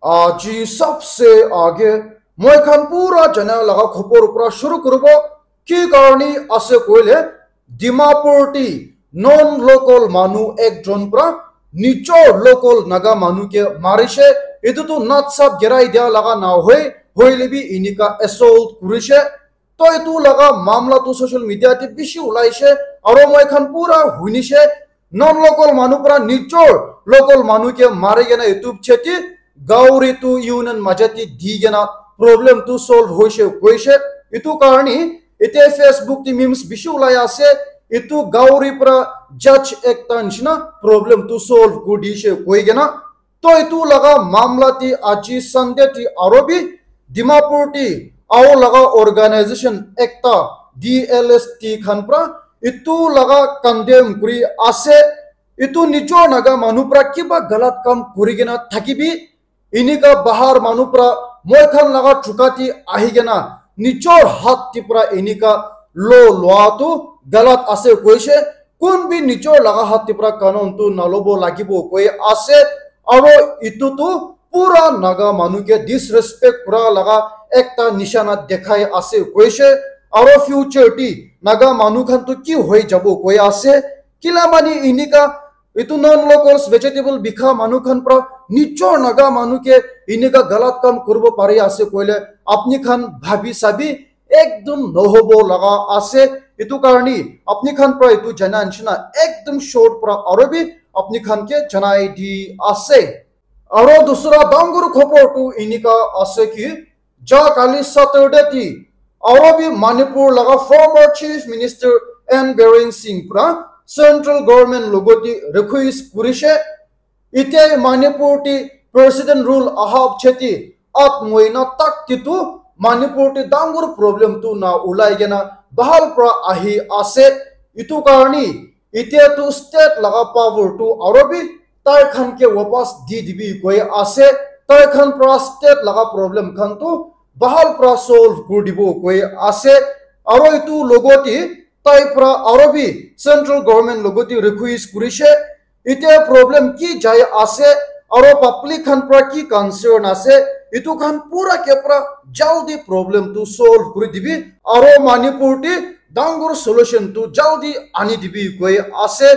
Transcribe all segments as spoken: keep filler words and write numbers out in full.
Aji sabse aage moi khan pura jana laga khobor pura shuru kuribo. Ki karni ase koile, Dimapur ti non local manu ekjon pra nijor local Naga manu ke marishe. Etu tu nat sap gerai dia laga na hoi, hoile bi enika assault kurishe. To etu laga mamla tu social media te bishi ulaishe, aro moi khan pura hunishe, non local manu pra nijor local manu ke mari kena etu cheti Gauri tu union majati di kena problem tu solve hoishe koishe. Etu karni ete Facebook te memes bishi ulai ase, etu Gauri pra judge ekta nishina problem tu solve kuri dishe koi kena. To etu laga mamla ti aji Sunday ti aro bi Dimapur ti ao laga organization ekta D L S T khan pra etu laga condemn kuri ase. Etu nijor Naga manu pra kiba galat kam kuri kena thakibi, enika bahar manu pra moi khan laga chuka ti ahi kena nijor hat ti pra enika lo lua tu galat ase koishe. Kun bi nijor laga hat ti pra kanun tu nalobo lagibo koi ase. Aro etu tu pura Naga manu ke disrespect kura laga ekta nishana dekhai ase koishe. Aro future ti Naga manu khan tu ki hoi jabo koi ase. Kila mani enika etu non locals vegetable bikha manu khan pra nijor Naga manu ke enika galat kam kuribo pari ase koile apni khan bhabi sabi, ekdum nohobo laga ase. Etu karni apni khan pra etu jana nishina ekdum short pra aro bi apni khan ke janai di ase. Aro dusra dangor khobor tu enika ase ki, ja kali Saturday ti aro bi Manipur laga former Chief Minister N Biren Singh pra central government logot ti request kurishe. Ite Manipur ti president rule aha cheti at moina tak ti tu Manipur ti dangor problem tu na ulai kena bahal pra ahi ase. Etu karni ite tu state laga power tu aro bi tai khan ke wapas di dibi koi ase. Tai khan pra state laga problem khan tu bahal pra solve kuri dibo koi ase. Aro etu logot ti tai pra aro bi central government logot ti request kurishe. Ite problem ki jai ase, aro public khan pra ki concern ase, etu khan pura ke pura jaldi problem tu solve kuri dibi, aro Manipur ti dangor solution tu jaldi ani dibi koi ase.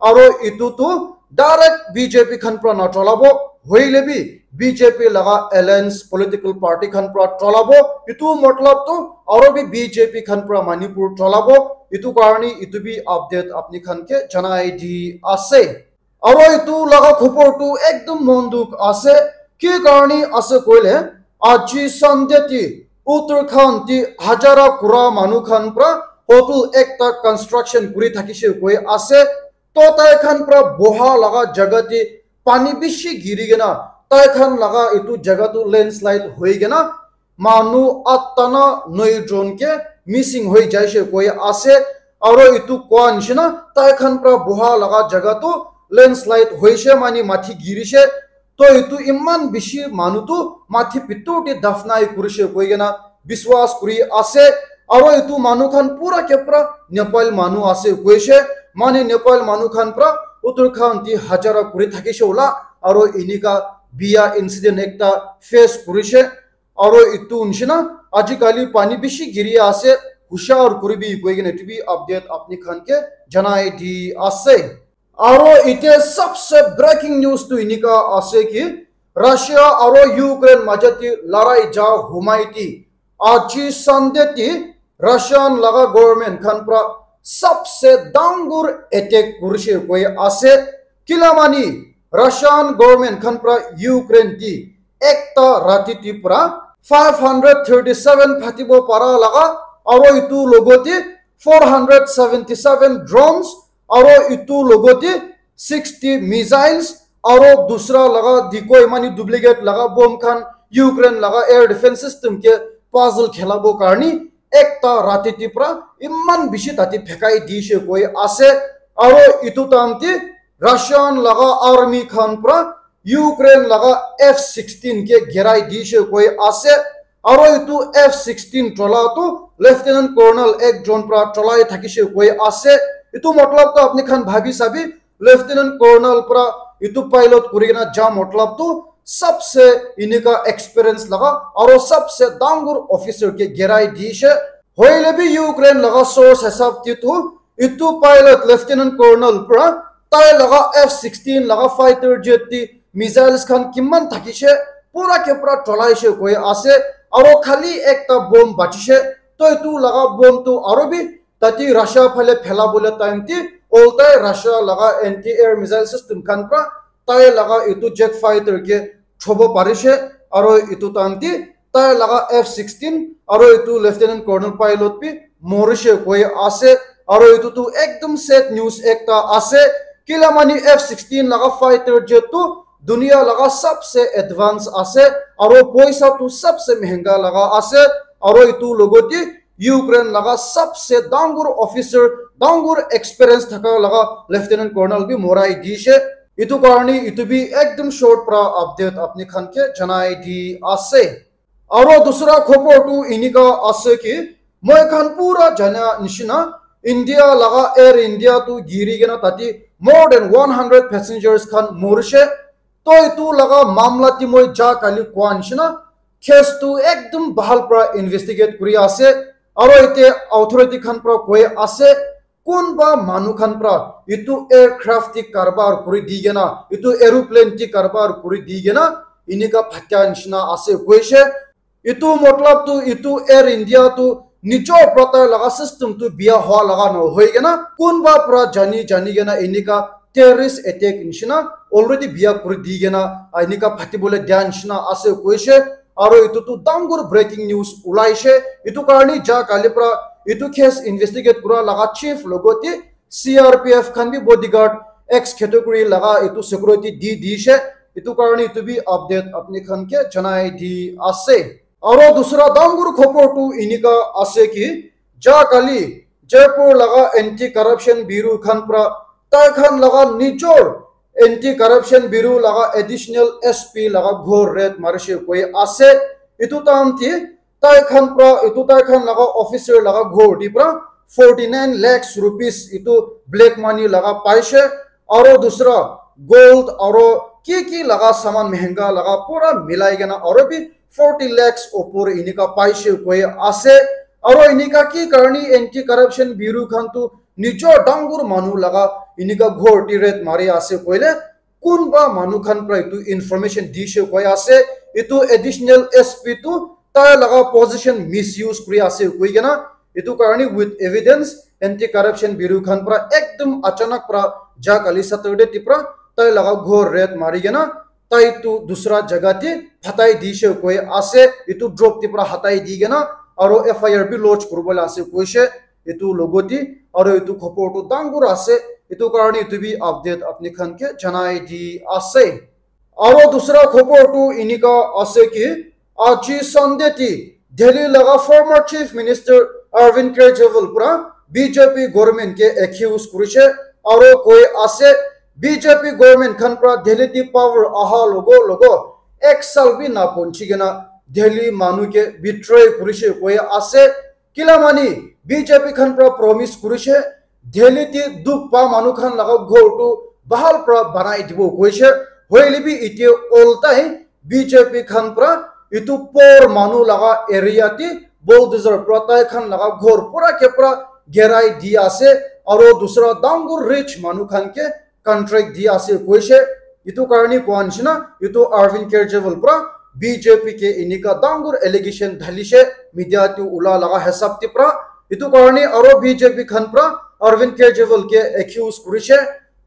Aro etu tu direct B J P khan pra na cholabo, hoile bi B J P laga alliance political party khan pra cholabo. Etu matlab tu aro bi B J P khan pra Manipur cholabo. Etu karni etu bi update apni khan ke janai di ase. Aro etu laga khobor tu ekdum mon dukh ase. Ki karni ase koile, aji Sunday ti Uttarakhand ti Hazara kura manu khan pra hotel ekta construction kuri thakishe koi ase. To tai khan pra boha laga jaga ti pani bishi giri kena tai khan laga etu jaga tu landslide hoi kena manu atta na noi jon ke missing hoi jaishe koi ase. Aro etu koa nishina tai khan pra boha laga jaga tu landslide hoishe mani mathi girishe. To etu iman bishi manu tu mathi pitor te dafnai kurishe koi kena biswas kuri ase. Aro etu manu khan pura ke pura Nepal manu ase koishe. Mane Nepal manu khan pra Uttarakhand ti Hazara kuri thakishe ola. Aro enika biya incident ekta face kurishe. Aro etu nishina ajikali pani bishi giri ase, hushar kuribi koi kena etu bi update apni khan ke janai di ase. Aro ite sabse breaking news tu enika ase ki Russia aro Ukraine majati larai ja humai ti aji Sunday ti Russian laga government khan pra sabse dangor attack kurishe koi ase. Kila mani Russian government khan pra Ukraine ti ekta rati ti pra five hundred thirty seven phatibo para laga aro itu logote four hundred seventy seven drones aro itu logote sixty missiles aro dusra laga decoy mani duplicate laga bomb khan Ukraine laga air defense system ke puzzle khelabo karni ekta rati ti pra iman bishi tati phekai dishe koi ase. Aro itu time ti Russian laga army khan pra Ukraine laga F sixteen ke gerai dishe koi ase. Aro itu F sixteen tola tu Lieutenant Colonel ekjon pra tolai thakishe koi ase. Itu matlab tu apni khan bhabi sabi, Lieutenant Colonel pra itu pilot kuri kena ja matlab tu sabse inika experience laga aro sabse dangor officer ke gerai dishe. Hoile bi Ukraine laga source hisab te tu itu pilot Lieutenant Colonel pra tai laga F sixteen laga fighter jet te missiles khan kiman thakishe pura ke pura tolaishe koi ase. Aro khali ekta bomb bachishe, to itu laga bomb tu aro bi tate Russia phale phela bole time te oltai Russia laga anti air missile system khan pra tai laga itu jet fighter ke chobo parishe. Aro itu time te tai laga F sixteen aro itu Lieutenant Colonel pilot bi morishe koi ase. Aro itu tu ekdom sad news ekta ase. Kila mani F sixteen laga fighter jet tu dunia laga sabse advance ase. Aro poisa tu sabse mehenga laga ase. Aro itu logote Ukraine laga sabse dangor officer, dangor experience thaka laga Lieutenant Colonel bi morai dishe. Itu karni itu bi ekdom short pra update apni khan ke janai di ase. Aro dusra khobor tu inika ase ki, moi khan pura jana nishina, India laga Air India tu giri kena tati more than one hundred passengers khan morishe. To itu laga mamla ti moi ja kali koa nishina, case tu ekdom bhal pra investigate kuri ase. Aro ite authority khan pra koi ase, kunba manu khan pra itu aircraft ti karbar kuri di kena, itu aeroplane ti karbar kuri di kena, inika phatya nishina ase koishe. Itu matlab tu itu Air India tu nijor pra tai laga system tu bia hoa laga no hoi kena, kunba pra jani jani kena inika terrorist attack nishina already bia kuri di kena, ah, inika phati bole dia nishina ase koishe. Aro itu tu dangor breaking news ulaishe. Itu karni ja kali pra itu case investigate kura laga chief logote C R P F khan bi bodyguard X category laga itu security di dishe. Itu karni itu bi update apni khan ke janai di ase. Aro dusra dangor khobor tu inika ase ki, ja kali Jaipur laga anti corruption bureau khan pra tai khan laga nijor anti corruption bureau laga additional S P laga ghor raid marishe koi ase. Itu time te tai khan pra, itu tai khan laga officer laga ghor di pra forty nine lakhs rupees itu black money laga paishe. Aro dusra gold aro ki ki laga saman mehenga laga pura milai kena aro bi forty lakhs opor inika paishe koi ase. Aro inika ki karni anti corruption bureau khan tu nijor dangor manu laga inika ghor ti raid mari ase koile, kunba manu khan pra itu information dishe koi ase. Itu additional S P tu tai laga position misuse kuri ase koi kena, itu karni with evidence anti corruption bureau khan pra ekdom achanak pra ja kali Saturday ti pra tai laga ghor raid mari kena tai tu dusra jaga te phatai dishe koi ase. Itu drop ti pra hatai di kena aro F I R bi lodge kuribole ase koishe. Itu logote aro itu khobor tu dangor ase. Itu karni itu bi update apni khan ke janai di ase. Aro dusra khobor tu inika ase ki, aji Sunday ti Delhi laga former Chief Minister Arvind Kejriwal pra B J P government ke accuse kurishe aro koi ase, B J P government khan pra Delhi ti power aha logo logo ek sal bi na ponchi kena Delhi manu ke betray kurishe koi ase. Kila mani B J P khan pra promise kurishe, Delhi ti dukh pa manu khan laga ghor tu bahal pra banai dibo koishe. Hoile bi itia oltai B J P khan pra itu poor manu laga area ti bulldozer pra tai khan laga ghor pura ke pura gerai di ase, aro dusra dangor rich manu khan ke contract di ase koishe. Itu karni koa nishina, itu Arvind Kejriwal pra B J P ke inika dangor allegation dhalishe media tu ula laga hisab ti pra. Itu karni aro B J P khan pra Arvind Kejriwal ke accuse kurishe.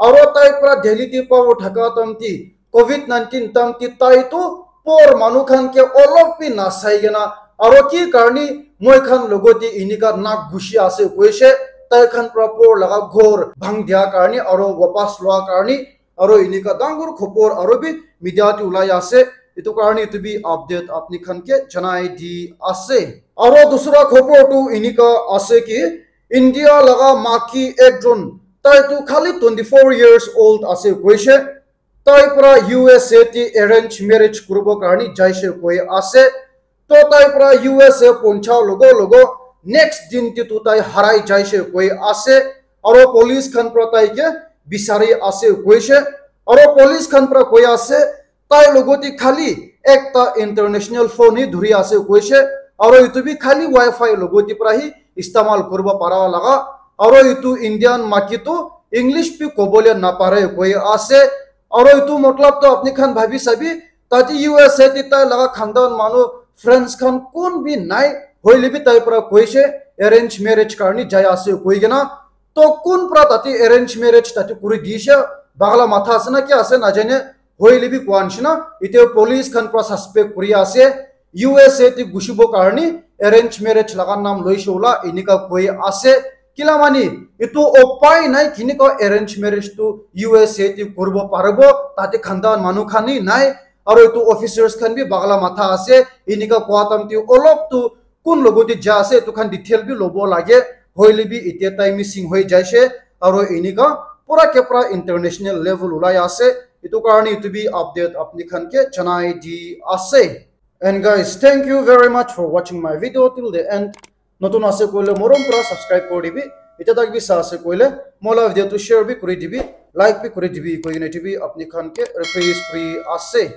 Aro tai pra Delhi ti power thaka time ti, covid nineteen time ti tai tu poor manu khan ke olop bi nasai kena, aro ki karni moi khan logote inika nak gushi ase koishe, tai khan pra poor laga ghor bhang dia karni aro wapas lua karni, aro inika dangor khobor aro bi media te ulai ase. Itu karni itu bi update apni khan ke janai di ase. Aro dusra khobor tu inika ase ki, India laga maki ekjon, tai tu khali twenty four years old ase koishe. Tai pra U S A te arrange marriage kuribo karni jaishe koi ase. To tai pra U S A poncha logo logo next din te tu tai harai jaishe koi ase. Aro police khan pra tai ke bisari ase koishe. Aro police khan pra koi ase, Tai logote khali ekta international phone hi dhuri ase koise, aro etu bi khali wifi logote pra hi istemal kuribo para laga, aro etu Indian maki tu English bi kobole napare koi ase. Aro etu matlab tu apni khan bhabi sabi, tate U S A te tai laga khandan manu, friends khan kun bi nai, hoile bi tai pra koise arrange marriage karni jai ase koi kena. To kun pra tate arrange marriage tate kuri dishe, bagla matha ase na ki ase na jane, hoile bi koa nishina, ite police khan pra suspect kuri ase, U S A te gushibo karni arrange marriage laga nam loishe ula enika koi ase. Kila mani, itu upai nai kinika arrange marriage tu U S A te kuribo paribo, tate khandan manu khan hi nai, aro itu officers khan bi bagla matha ase, enika koa tam te olop tu kun logote ja ase, itu khan detail bi lobo lage, hoile bi itia tai missing hoi jaise, aro enika pura ke pura international level ulai ase, itu karni itu bi update apni khan ke janai di ase. And guys, thank you very much for watching my video till the end. Notun ase koile morom pura subscribe kori dibi. Ite tak bi sa ase koile mola video tu share bi kori dibi, like bi kori dibi, koi kena dibi apni khan ke request kori ase.